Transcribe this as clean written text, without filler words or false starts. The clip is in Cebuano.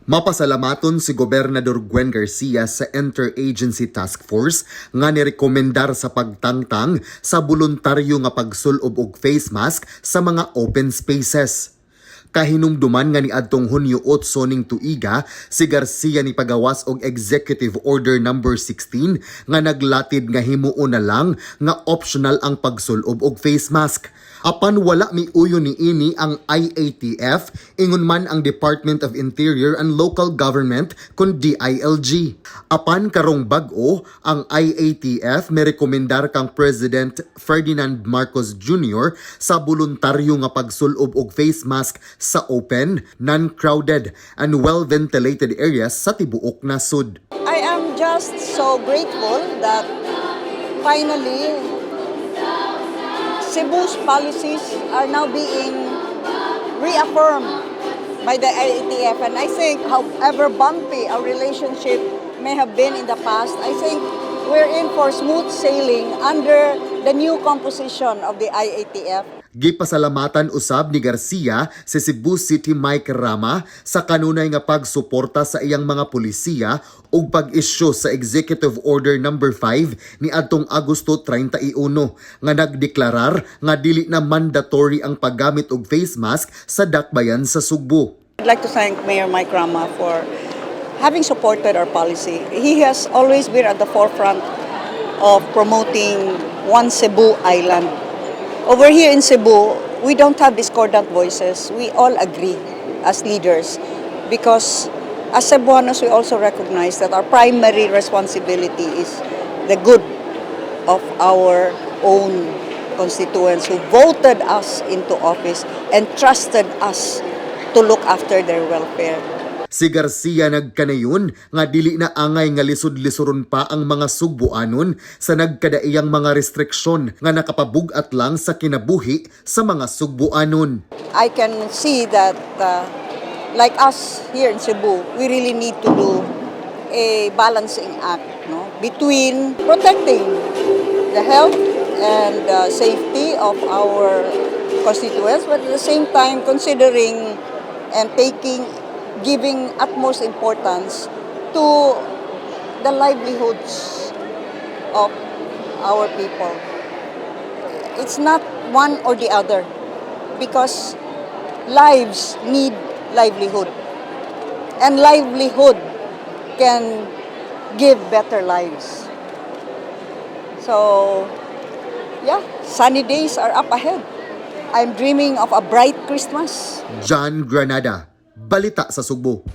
Mapasalamaton si Gobernador Gwen Garcia sa Interagency Task Force nga nirekomendar sa pagtangtang sa boluntaryo nga pagsulob og face mask sa mga open spaces. Kahinumduman nga niadtong Hunyo 8 ning tuiga, si Garcia ni pagawas og Executive Order number 16 nga naglatid nga himuon na lang nga optional ang pagsulob og face mask. Apan wala miuyon niini ang IATF, ingon man ang Department of Interior and Local Government kon DILG. Apan karong bag-o, ang IATF mirekomendar kang President Ferdinand Marcos Jr. sa boluntaryo nga pagsulob og face mask sa open, non-crowded and well-ventilated areas sa tibuok nasod. I am just so grateful that finally Cebu's policies are now being reaffirmed by the IATF. And I think, however bumpy our relationship may have been in the past, I think we're in for smooth sailing under the new composition of the IATF. Gipasalamatan usab ni Garcia si Cebu City Mike Rama sa kanunay nga pagsuporta sa iyang mga pulisiya ug pag-isyu sa Executive Order number 5 ni adtong Agosto 31 nga nagdeklarar nga dili na mandatory ang paggamit og face mask sa dakbayan sa Sugbo. I'd like to thank Mayor Mike Rama for having supported our policy. He has always been at the forefront of promoting one Cebu Island. Over here in Cebu, we don't have discordant voices. We all agree as leaders because as Cebuanos, we also recognize that our primary responsibility is the good of our own constituents who voted us into office and trusted us to look after their welfare. Si Garcia nagkanayon nga dili na angay nga lisod-lisoron pa ang mga Sugbuanon sa nagkadaiyang mga restriksyon nga nakapabug-at lang sa kinabuhi sa mga Sugbuanon. I can see that, like us here in Cebu, we really need to do a balancing act, no, between protecting the health and safety of our constituents, but at the same time considering and giving utmost importance to the livelihoods of our people. It's not one or the other because lives need livelihood and livelihood can give better lives. So yeah, sunny days are up ahead. I'm dreaming of a bright Christmas. John Granada, Balita sa Sugbo.